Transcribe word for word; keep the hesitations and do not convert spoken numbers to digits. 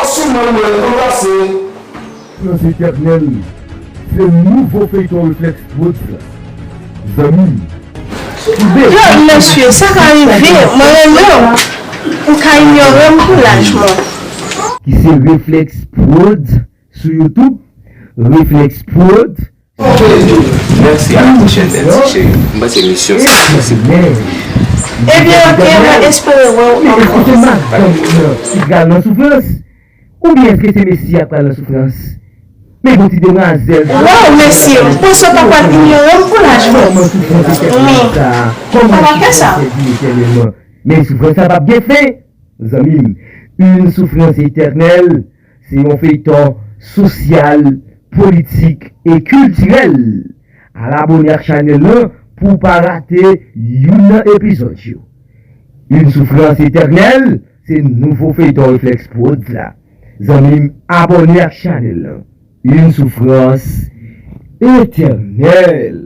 Sou mwen mwen ranplase. Soufrans Etènèl, se nouvo feyton Reflex Prodz la. Zanmi m. Yo, mesye, sa ka rive, mwen renmen w. Ou ka inyore m pou laj mwen. Ki se Reflex Prodz sou YouTube. Reflex Prodz. Mèsi a la pwochèn, mèsi cheri. M panse misyon sa posib. Ebyen, ok, mwen espere wè w ankò. Ki pral nan soufrans. Oubyen èske se mesye a k pral nan soufrans? Men gon ti demwazèl. Waw, mesye, m panse w pa pral inyore m pou laj mwen. Kòman soufrans Etènèl sa? Kòman pa fè sa. Men soufrans sa p ap gen fen, zanmi m. Une Souffrance Éternelle, se yon feyton sosyal, politik e kiltirèl. Al abone ak chanèl lan pou w pa rate youn nan epizòd yo. Une Souffrance Éternelle, se nouvo feyton Reflex Prodz la. Zanmi m, abone ak chanèl lan. Une Souffrance Éternelle.